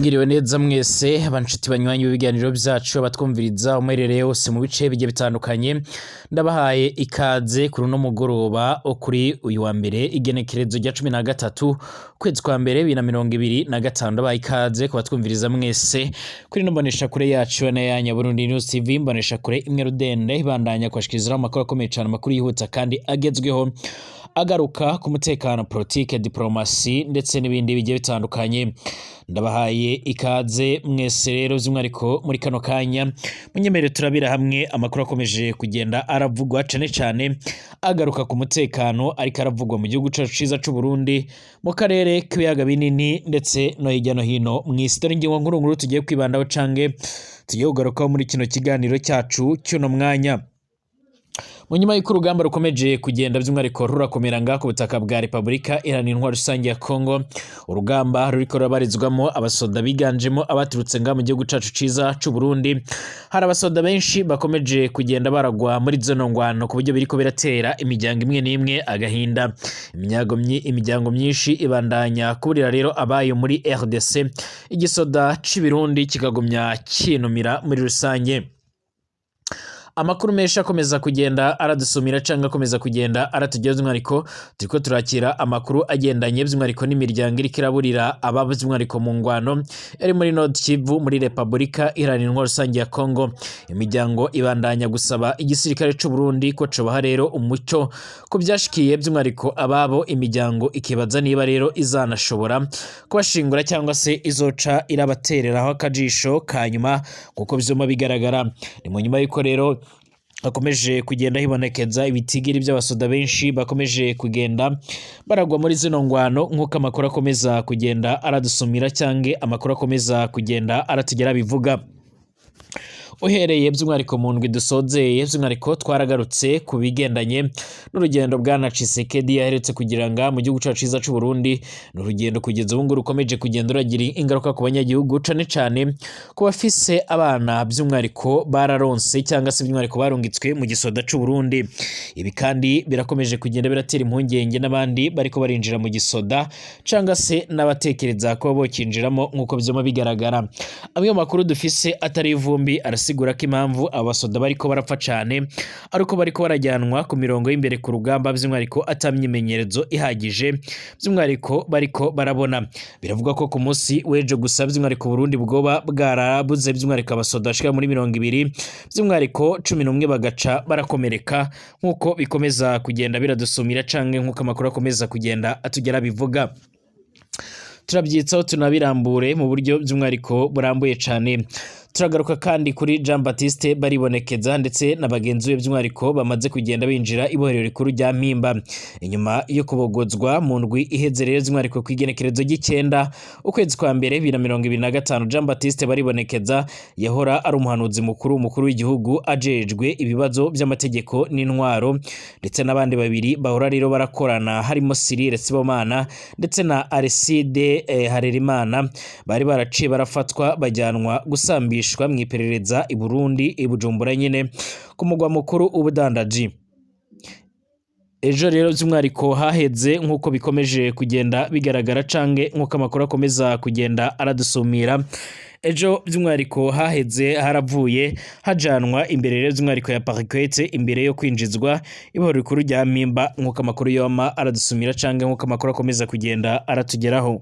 Mwiriwe neza mwese abanshuti banywanyi b'ibiganiro byacu, abatwumviriza umuherereye hose mu bice bigiye bitandukanye, ndabahaye ikaze kuri uno mugoroba wo kuri uyu wa mbere, igenekerezo rya 13 ukwezi kwa mbere 2025. Ndabahaye ikaze ku batwumviriza mwese kuri ino mboneshakure yacu na ya Burundi News TV, mboneshakure imwe rudende ibandanya kubashikirizaho amakuru akomeye cane, amakuru yihuta kandi agezweho, agaruka ku mutekano, politike, diplomasi ndetse n'ibindi bigiye bitandukanye. Ndabahaye ikaze mwese rero by'umwihariko muri kano kanya munyemerere turabira hamwe amakuru akomeje kugenda aravugwa, cane cane agaruka ku mutekano ariko aravugwa mu gihugu cacu ciza c'u Burundi, mu karere k'ibiyaga binini ndetse no hirya no hino mw'isi. Dore ingingo nkuru nkuru tugiye kwibandaho cange tugiye kugarukaho muri kino kiganiro cyacu cy'uno mwanya. Mu nyuma y'uko urugamba rukomeje kugenda by'umwihariko rurakomera ngaha ku butaka bwa Repubulika Iharanira Intwaro Rusange ya Kongo, urugamba ruriko rurabarizwamo abasoda biganjemo abaturutse ngaha mu gihugu cacu ciza c'u Burundi, hari abasoda benshi bakomeje kugenda baragwa muri zino ngwano ku buryo biriko biratera imiryango imwe n'imwe agahinda. Imiryango myinshi ibandanya kuburira rero abayo muri RDC, igisoda c'i Burundi kikagumya kinumira muri rusange. Amakuru menshi akomeza kugenda aradusumira cyangwa akomeza kugenda aratugeza, by'umwihariko turiko turakira amakuru agendanye by'umwihariko n'imiryango iriko iraburira ababo by'umwihariko mu ngwano iri muri Nord Kivu, muri Repubulika Iharanira Intwaro Rusange ya Kongo. Imiryango ibandanya gusaba igisirikare c'u Burundi ko cobaha rero umuco ku byashikiye by'umwihariko ababo. Imiryango ikibaza niba rero izanashobora kubashingura cyangwa se izoca irabatereraho akajisho ka nyuma kuko vyuma bigaragara. Ni mu nyuma y'uko rero hakomeje kugenda hibonekeza ibitigiri by'abasoda benshi bakomeje kugenda baragwa muri zino ngwano, nk'uko amakuru akomeza kugenda aradusumira cyangwa amakuru akomeza kugenda aratugera bivuga. Uhereye by'umwihariko mu ndwi dusozeye, by'umwihariko twaragarutse ku bigendanye n'urugendo bwana Tshisekedi yaherutse kugira nga mu gihugu cyacu cyiza c'u Burundi. Ni urugendo kugeza ubu ngubu rukomeje kugenda ruragira ingaruka ku banyagihugu, cane cane ku bafise abana by'umwihariko bararonse cyangwa se by'umwihariko barungitswe mu gisoda c'u Burundi. Ibi kandi birakomeje kugenda biratera impungenge n'abandi bariko barinjira mu gisoda cyangwa se n'abatekereza kuba bokinjiramo nk'uko vyuma bigaragara. Amwe mu makuru dufise atari ivumbi arasigura ko impamvu abasoda bariko barapfa cane ari uko bariko barajyanwa ku mirongo y'imbere ku rugamba by'umwihariko atamyimenyerezo ihagije by'umwihariko bariko barabona. Biravuga ko ku munsi w'ejo gusa by'umwihariko Burundi bwoba bwarabuze by'umwihariko abasoda bashika muri 20, by'umwihariko 11 bagaca barakomereka, nk'uko bikomeza kugenda biradusumira canke nk'uko amakuru akomeza kugenda atugera bivuga. Turabyitsaho tunabirambure mu buryo by'umwihariko burambuye cane. Turagaruka kandi kuri Jean Baptiste Baribonekeza ndetse na bagenzi be by'umwihariko bamaze kugenda binjira ibohero rikuru rya Mpimba inyuma yo kubogozwa mu ndwi iheze rero by'umwihariko ku igenekerezo ry'icenda ukwezi kwa mbere 2025. Jean Baptiste Baribonekeza yahora ari umuhanuzi mukuru umukuru w'igihugu ajejwe ibibazo by'amategeko n'intwaro, ndetse n'abandi babiri bahora rero barakorana harimo Cyril Sibomana ndetse na Aristide Harerimana, bari baraciye barafatwa bajyanwa gusambishwa mu iperereza i Burundi, i Bujumbura nyine ku mugwa mukuru w'ubudandaji. Ejo rero by'umwihariko haheze, nk'uko bikomeje kugenda bigaragara cange nk'uko amakuru akomeza kugenda aradusumira, ejo by'umwihariko haheze haravuye hajanwa imbere rero by'umwihariko ya parquet imbere yo kwinjizwa ibohero rikuru rya Mpimba, nk'uko amakuru yoma aradusumira cange nk'uko amakuru akomeza kugenda aratugeraho.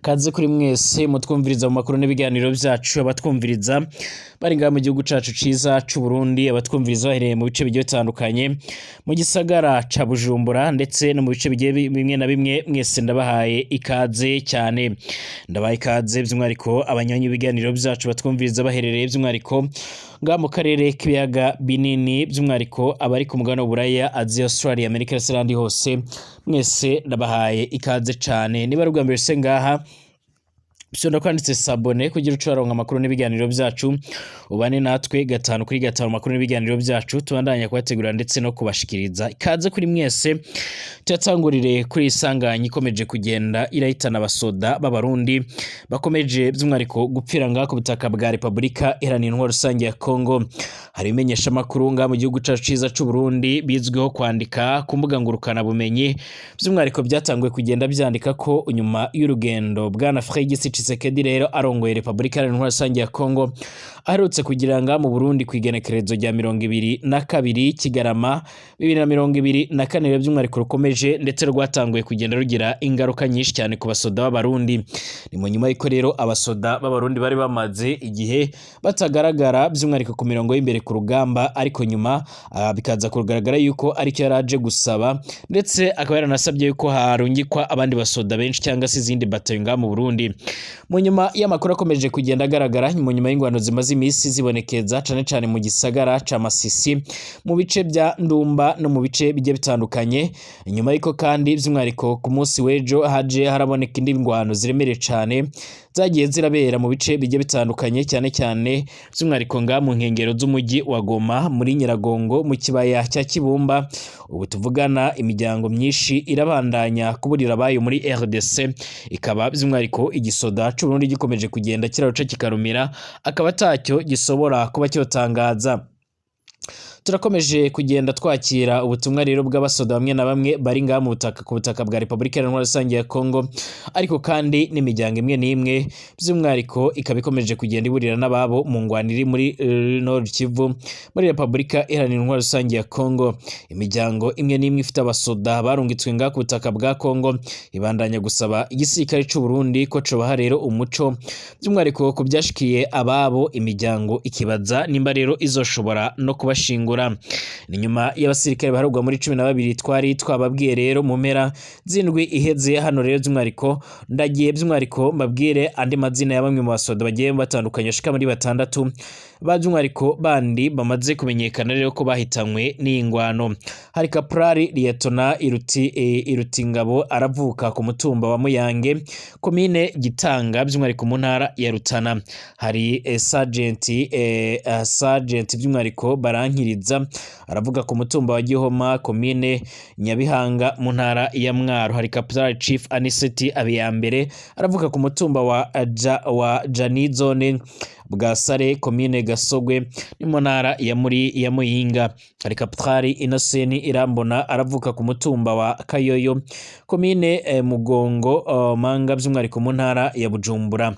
Kaze kuri mwese mutwumviriza mu makuru n'ibiganiro byacu, abatwumviriza bari ngaha mu gihugu cacu ciza c'u Burundi, abatwumviriza bahereye mu bice bigiye bitandukanye mu gisagara ca Bujumbura ndetse no mu bice bigiye bimwe na bimwe, mwese ndabahaye ikaze cyane. Ndabahaye ikaze by'umwihariko abanywanyi b'ibiganiro byacu batwumviriza baherereye by'umwihariko ngaha mu karere k'ibiyaga binini, by'umwihariko abari ku mugabane w'Uburaya, Aziya, Australia, Amerika ndetse n'ahandi hose, mwese ndabahaye ikaze cyane. Niba ari ubwa mbere se ngaha, fyonda kwanditse s'abonner kugira uce waronka amakuru n'ibiganiro byacu, ubane natwe gatanu kuri gatanu amakuru n'ibiganiro byacu tubandanya kubategurira ndetse no kubashikiriza. Ikaze kuri mwese. Tuyatangurire kuri isanganya ikomeje kugenda irahitana abasoda b'Abarundi bakomeje by'umwihariko gupfira ngaha ku butaka bwa Repubulika Iharanira Intwaro Rusange ya Kongo. Hari ibimenyeshamakuru ngaha mu gihugu cacu ciza c'u Burundi bizwiho kwandika ku mbuga ngurukanabumenyi by'umwihariko byatanguye kugenda byandika ko nyuma y'urugendo bwana Félix Tshisekedi rero arongoye Repubulika Iharanira Intwaro Rusange ya Kongo aherutse kugira nga mu Burundi kw'igenekerezo rya 22 Kigarama 2024 rero by'umwihariko rukomeje ndetse rwatanguye kugenda rugira ingaruka nyinshi cyane ku basoda b'Abarundi. Ni mu nyuma y'uko rero abasoda b'Abarundi bari bamaze igihe batagaragara by'umwihariko ku mirongo y'imbere ku rugamba, ariko nyuma bikaza kugaragara yuko aricyo yari aje gusaba, ndetse akaba yaranasabye yuko harungikwa abandi basoda benshi cyangwa se izindi batayo ngaha mu Burundi. Mu nyuma y'amakuru akomeje kugenda agaragara mu nyuma y'ingwano zimaze iminsi zibonekeza cane cane mu gisagara ca Masisi, mu bice bya Ndumba no mu bice bigiye bitandukanye, inyuma y'uko kandi by'umwihariko ku munsi w'ejo haje haraboneka indi ngwano ziremereye cane zagiye zirabera mu bice bigiye bitandukanye, cyane cyane by'umwihariko nga mu nkengero z'umujyi wa Goma, muri Nyiragongo, mu kibaya cya Kibumba. Ubu tuvugana imiryango myinshi irabandanya kuburira abayo muri RDC, ikaba by'umwihariko igisoda c'Uburundi gikomeje kugenda kiraruca kikarumira, akaba atacyo gisobora kuba cyotangaza. Turakomeje kugenda twakira ubutumwa rero bw'abasoda bamwe na bamwe bari ngaha mu butaka ku butaka bwa Repubulika Iharanira Rusange ya Kongo, ariko kandi n'imiryango imwe n'imwe by'umwihariko ikaba ikomeje kugenda iburira n'ababo mu ngwano iri muri Nord Kivu muri Repubulika Iharanira Intwaro Rusange ya Kongo. Imiryango imwe n'imwe ifite abasoda barungitswe ngaha ku butaka bwa Kongo ibandanya gusaba igisirikare c'u Burundi ko cobaha rero umuco by'umwihariko ku byashikiye ababo, imiryango ikibaza nimba rero izoshobora no kubashingura. Ni nyuma y'abasirikare baharugwa muri 12 twari twababwiye rero mu mpera z'indwi iheze. Hano rero by'umwihariko ndagiye by'umwihariko mbabwire andi mazina ya bamwe mu basoda bagiye batandukanye bashika muri 6 ba by'umwihariko bandi bamaze kumenyekana rero ko bahitanywe n'ingwano. Hari Kaprari Liyetona Irutingabo aravuka ku mutumba wa Muyange, komine Gitanga, by'umwihariko mu ntara ya Rutana. Hari Sergeant by'umwihariko Barankiriza aravuga ku mutumba wa Gihoma, komine Nyabihanga, mu ntara ya Mwaro. Hari Capital Chief Aniseti Abiyambere aravuga ku mutumba wa Janizone Bwasare, komine Gasogwe, ni mu ntara ya muri ya Muyinga. Hari Capital Innocent Irambona aravuka ku mutumba wa Kayoyo, komine Mugongo Manga, by'umwihariko mu ntara ya Bujumbura.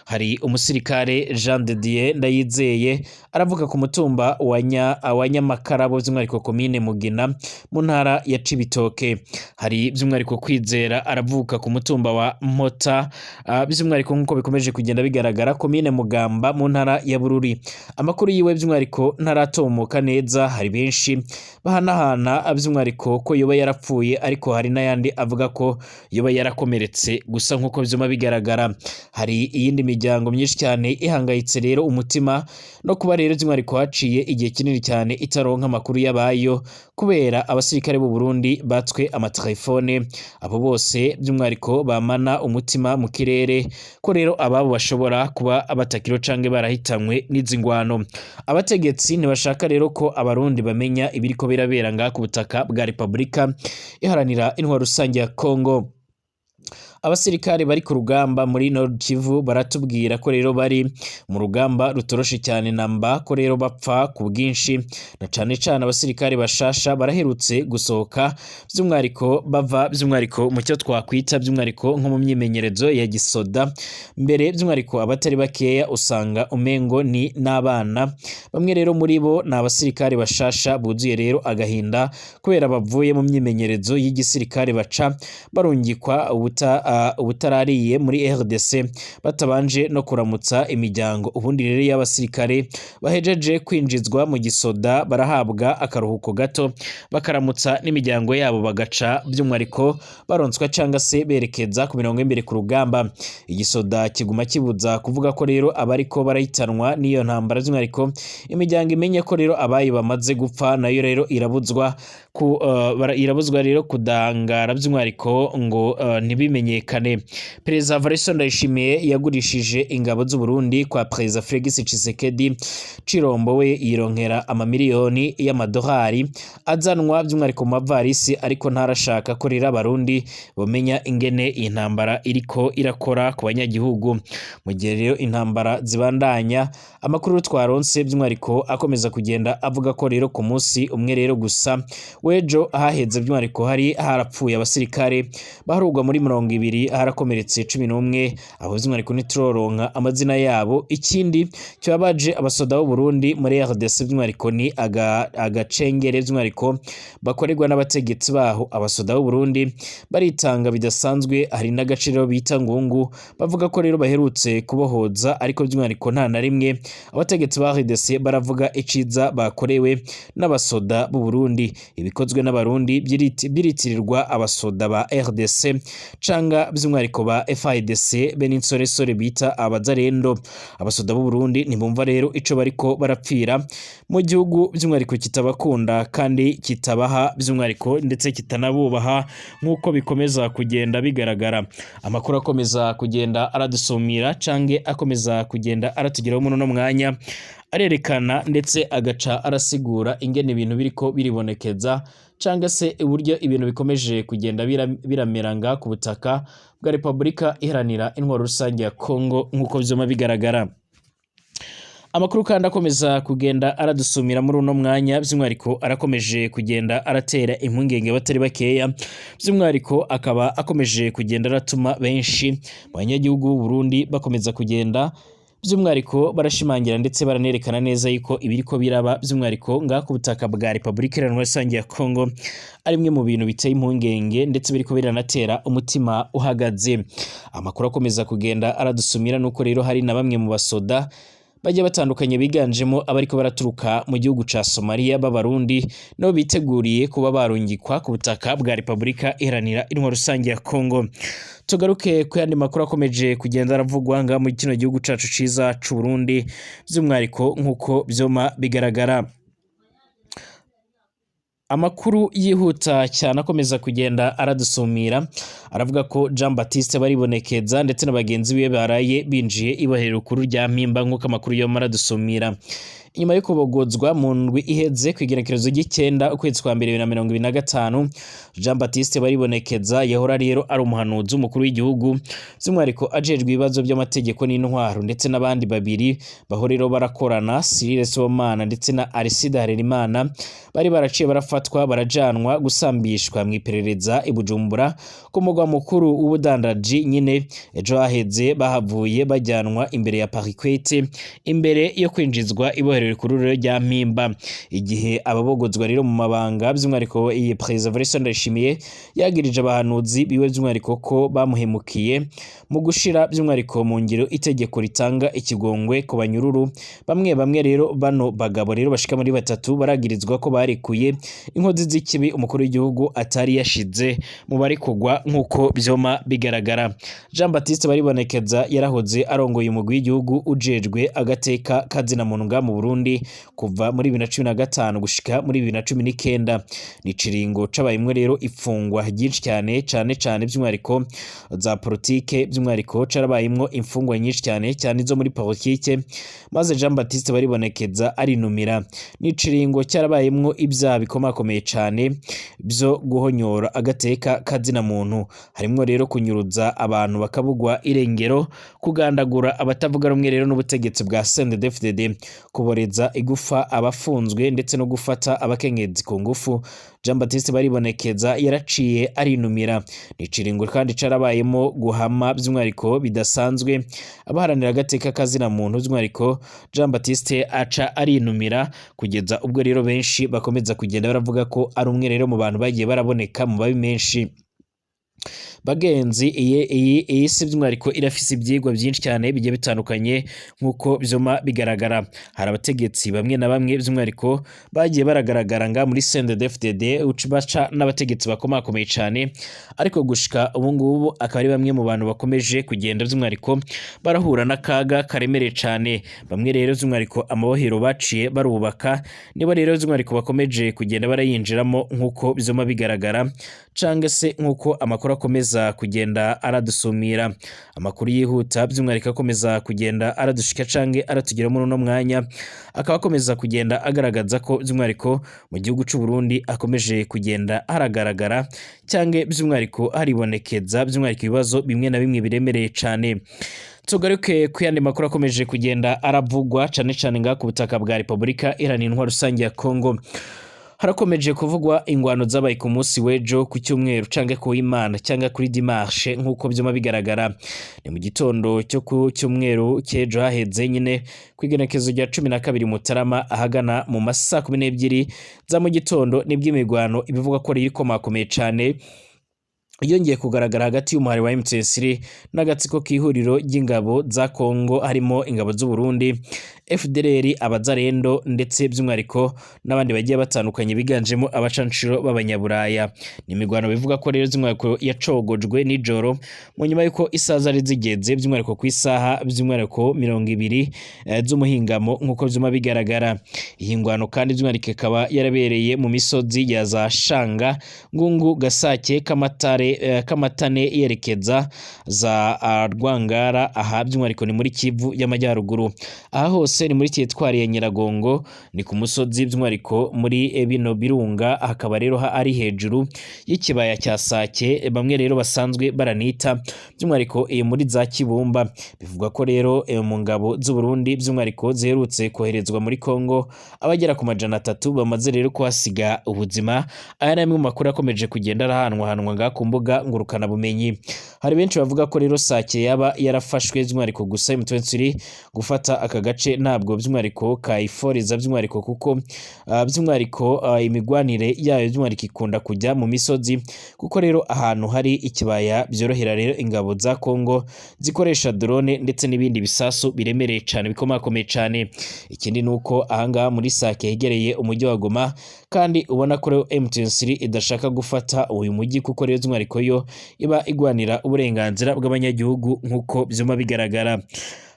Hari umusirikare Jean de Dieu Ndayizeye aravuka ku mutumba wa Nyamakarabo, by'umwihariko komine Mugina, mu ntara ya Cibitoke. Hari by'umwihariko Kwizera aravuka ku mutumba wa Mpota, by'umwihariko nk'uko bikomeje kugenda bigaragara, komine Mugamba, mu ntara ya Bururi. Amakuru yiwe by'umwihariko ntaratomoka neza, hari benshi bahanahana by'umwihariko ko yoba yarapfuye, ariko hari n'ayandi avuga ko yoba yarakomeretse gusa nk'uko vyuma bigaragara. Hari iyindi miryango myinshi cyane ihangayitse rero umutima no kuba rero by'umwihariko haciye igihe kinini cyane itaronka amakuru y'abayo kubera abasirikare b'u Burundi batswe amatelefone. Abo bose by'umwihariko bamana umutima mu kirere ko rero ababo bashobora kuba batakiro canke barahitanywe n'izi ngwano. Abategetsi ntibashaka rero ko Abarundi bamenya ibiriko birabera ngaha ku butaka bwa Repubulika Iharanira Intwaro Rusange ya Kongo. Abasirikare bari ku rugamba muri Nord Kivu baratubwira ko rero bari mu rugamba rutoroshe cyane namba, ko rero bapfa ku bwinshi, na cane cane abasirikare bashasha baraherutse gusohoka by'umwihariko bava by'umwihariko mu cyo twakwita by'umwihariko nko mu myimenyerezo ya gisoda. Mbere by'umwihariko abatari bakeya usanga umengo ni n'abana. Bamwe rero muri bo ni abasirikare bashasha buzuye rero agahinda kubera bavuye mu myimenyerezo y'igisirikare baca barungikwa ubutarariye muri RDC batabanje no kuramutsa imiryango. Ubundi rero iyo abasirikare bahejeje kwinjizwa mu gisoda barahabwa akaruhuko gato bakaramutsa n'imiryango yabo, bagaca by'umwihariko baronswa cyangwa se berekeza ku mirongo y'imbere ku rugamba. Igisoda kiguma kibuza kuvuga ko rero abariko barahitanwa n'iyo ntambara, by'umwihariko imiryango imenye ko rero abayo bamaze gupfa, nayo rero irabuzwa rero kudangara by'umwihariko ngo ntibimenyekane. Perezida Evariste Ndayishimiye yagurishije ingabo z'u Burundi kwa Perezida Felix Tshisekedi Chilombo, we yironkera amamiliyoni y'amadolari azanwa by'umwihariko mu mavarisi, ariko ntarashaka ko rero Abarundi bamenya ingene iyi ntambara iriko irakora ku banyagihugu. Mu gihe rero intambara zibandanya, amakuru twaronse by'umwihariko akomeza kugenda avuga ko rero ku munsi umwe rero gusa w'ejo haheze by'umwihariko hari harapfuye abasirikare baharugwa muri 20. babiri, harakomeretse 11, abo by'umwihariko ntituroronka amazina yabo. Ikindi kibabaje abasoda b'u Burundi muri RDC by'umwihariko ni agacengere by'umwihariko bakorerwa n'abategetsi baho. Abasoda b'u Burundi baritanga bidasanzwe. Hari n'agaciro bita Ngungu, bavuga ko rero baherutse kubohoza, ariko by'umwihariko nta na rimwe abategetsi ba RDC baravuga iciza bakorewe n'abasoda b'u Burundi. Ibikozwe n'Abarundi biritirirwa abasoda ba RDC canga by'umwihariko ba FARDC be n'insoresore bita Abazarendo. Abasoda b'u Burundi ntibumva rero ico bariko barapfira mu gihugu by'umwihariko kitabakunda kandi kitabaha by'umwihariko ndetse kitanabubaha, nk'uko bikomeza kugenda bigaragara. Amakuru akomeza kugenda aradusumira canke akomeza kugenda aratugeraho muri uno mwanya arerekana ndetse agaca arasigura ingene ibintu biriko biribonekeza, canga se uburyo ibintu bikomeje kugenda biramera nga ku butaka bwa Repubulika Iharanira Intwaro Rusange ya Kongo, nk'uko vyoma bigaragara. Amakuru kandi akomeza kugenda aradusumira muri uno mwanya by'umwihariko arakomeje kugenda aratera impungenge batari bakeya, by'umwihariko akaba akomeje kugenda aratuma benshi mu banyagihugu b'u Burundi bakomeza kugenda by'umwihariko barashimangira ndetse baranerekana neza yuko ibiriko biraba by'umwihariko ngaha ku butaka bwa Repubulika Iharanira Rusange ya Kongo ari imwe mu bintu biteye impungenge ndetse biriko biranatera umutima uhagaze. Amakuru akomeza kugenda aradusumira nuko rero hari na bamwe mu basoda bajya batandukanye, biganjemo abariko baraturuka mu gihugu ca Somalia b'Abarundi, nabo biteguriye kuba barungikwa ku butaka bwa Repubulika Iharanira Intwaro Rusange ya Kongo. Tugaruke ku yandi makuru akomeje kugenda aravugwa ngaha muri kino gihugu cacu ciza c'u Burundi, by'umwihariko nk'uko vyoma bigaragara. Amakuru yihuta cyane akomeza kugenda aradusumira aravuga ko Jean Baptiste Baribonekeza ndetse na bagenzi be baraye binjiye ibohero rikuru rya Mpimba, nk'uko amakuru yoma aradusumira. Inyuma yo kubogozwa mu ndwi iheze ku igenekerezo ry'icenda ukwezi kwa mbere 2025, Jean Baptiste Baribonekeza yahora rero ari umuhanuzi w'umukuru w'igihugu, by'umwihariko ajejwe ibibazo by'amategeko n'intwaro, ndetse n'abandi babiri baho rero barakorana, Cyril Sibomana ndetse na Aristide Harerimana, bari baraciye barafatwa barajanwa gusambishwa mu iperereza i Bujumbura ku mugwa mukuru w'ubudandaji nyine. Ejo haheze bahavuye bajyanwa imbere ya Parquet imbere yo kwinjizwa ibohero rikuru rero rya Mpimba. Igihe ababogozwa rero mu mabanga, by'umwihariko iyi Perezida Evariste Ndayishimiye yagirije abahanuzi biwe by'umwihariko ko bamuhemukiye mu gushira by'umwihariko mu ngiro itegeko ritanga ikigongwe ku banyururu bamwe bamwe. Rero bano bagabo rero bashika muri batatu baragirizwa ko barekuye inkozi z'ikibi umukuru w'igihugu atari yashize mu bari kugwa, nk'uko vyoma bigaragara. Jean Baptiste Baribonekeza yarahoze arongoye umugwi w'igihugu ujejwe agateka kazina muntu ngaha mu Burundi kuva muri 2015 gushika muri 2019. Ni ciringo cabayemwo rero ifungwa ryinshi cyane, cane cane by'umwihariko za politike, by'umwihariko carabayemwo imfungwa nyinshi cyane cyane izo muri politike, maze Jean Baptiste Baribonekeza arinumira. Ni ciringo cyarabayemwo ibyaha bikomakomeye cane byo guhonyora agateka kazina muntu, harimwo rero kunyuruza abantu bakabugwa irengero, kugandagura abatavuga rumwe rero n'ubutegetsi bwa CNDD-FDD, kuboreza igufa abafunzwe ndetse no gufata abakenyezi ku ngufu. Jean Baptiste Baribonekeza yaraciye arinumira. Ni ciringo kandi carabayemo guhama by'umwihariko bidasanzwe abaharanira agateka kazina muntu, by'umwihariko Jean Baptiste aca arinumira, kugeza ubwo rero benshi bakomeza kugenda baravuga ko ari umwe rero mu bantu bagiye baraboneka mu babi menshi. Bagenzi, iyi si by'umwihariko irafise ibyigwa byinshi cyane bigiye bitandukanye, nk'uko vyoma bigaragara. Hari abategetsi bamwe na bamwe by'umwihariko bagiye baragaragara nga muri CNDD-FDD, baca n'abategetsi bakomakomeye cyane, ariko gushika ubu ngubu akaba ari bamwe mu bantu bakomeje kugenda by'umwihariko barahura n'akaga karemereye cyane. Bamwe rero by'umwihariko amabohero baciye barubaka nibo rero by'umwihariko bakomeje kugenda barayinjiramo, nk'uko vyoma bigaragara, cange se nk'uko amakuru akomeza kugenda aradusumira. Amakuru yihuta by'umwihariko akomeza kugenda aradushika cange aratugera muri uno mwanya akaba akomeza kugenda agaragaza ko by'umwihariko mu gihugu c'u Burundi akomeje kugenda haragaragara cyange by'umwihariko haribonekeza by'umwihariko ibibazo bimwe na bimwe biremereye cane. Tugaruke ku yandi makuru akomeje kugenda aravugwa cane cane ngaha ku butaka bwa Repubulika Iharanira Intwaro Rusange ya Kongo. Harakomeje kuvugwa ingwano zabaye ku munsi w'ejo ku cyumweru canke ku Imana cyangwa kuri dimanche, nk'uko vyuma bigaragara. Ni mu gitondo cyo ku cyumweru cy'ejo haheze nyine, kw'igenekezo rya 12 Mutarama, ahagana mu masaha 12 za mu gitondo, nibwo imigwano ibivuga ko iri ikomakomeye cane yongeye kugaragara hagati y'umuhari wa M23 n'agatsiko k'ihuriro ry'ingabo za Kongo, harimo ingabo z'u Burundi, FDLR, abazarendo, ndetse by'umwihariko n'abandi bagiye batandukanye biganjemo abacancuro b'abanyaburaya. Ni imigwano bivuga ko rero by'umwihariko yacogojwe nijoro mu nyuma y'uko isaha zari zigeze, by'umwihariko ku isaha by'umwihariko 20 z'umuhingamo, nk'uko vyuma bigaragara. Iyi ngwano kandi by'umwihariko ikaba yarabereye mu misozi ya za Shanga, Ngungu, Gasake, Kamatare, Kamatane, yerekeza za Rwangara. Aha by'umwihariko ni muri Kivu y'Amajyaruguru. Aha hose ni muri teritwari ya Nyiragongo, ni ku musozi by'umwihariko muri bino birunga, hakaba rero ari hejuru y'ikibaya cya Sake, bamwe rero basanzwe baranita by'umwihariko muri za Kibumba. Bivugwa ko rero mu ngabo z'u Burundi by'umwihariko ziherutse koherezwa muri Kongo, abagera ku 300 bamaze rero kuhasiga ubuzima. Aya ni amwe mu makuru akomeje kugenda arahanwahanwa ngaha ku mbuga ngurukana bumenyi. Hari benshi bavuga ko rero Sake yaba yarafashwe by'umwihariko, gusa M23 gufata aka gace ntabwo by'umwihariko kayiforiza by'umwihariko, kuko by'umwihariko imigwanire yayo by'umwihariko ikunda kujya mu misozi, kuko rero ahantu hari ikibaya byorohera rero ingabo za Kongo zikoresha drone ndetse n'ibindi bisasu biremereye cyane, bikomakomeye cyane. Ikindi ni uko ahangaha muri Sake hegereye umujyi wa Goma, kandi ubona ko rero M23 idashaka gufata uyu mujyi, kuko rero by'umwihariko yo iba igwanira uburenganzira bw'abanyagihugu, nk'uko byuma bigaragara.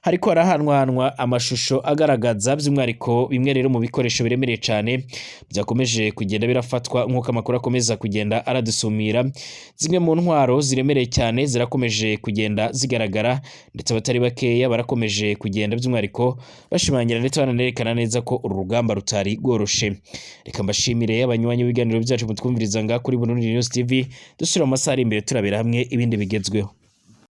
Hariko harahanwahanwa amashusho agaragaza by'umwihariko bimwe rero mu bikoresho biremereye cyane byakomeje kugenda birafatwa, nk'uko amakuru akomeza kugenda aradusumira. Zimwe mu ntwaro ziremereye cyane zirakomeje kugenda zigaragara, ndetse abatari bakeya barakomeje kugenda by'umwihariko bashimangira ndetse bananerekana neza ko uru rugamba rutari rworoshe. Reka mbashimire abanywanyi b'ibiganiro byacu mutwumviriza ngaha kuri Burundi News TV. Dusubira mu masaha ari imbere turabera hamwe ibindi bigezweho.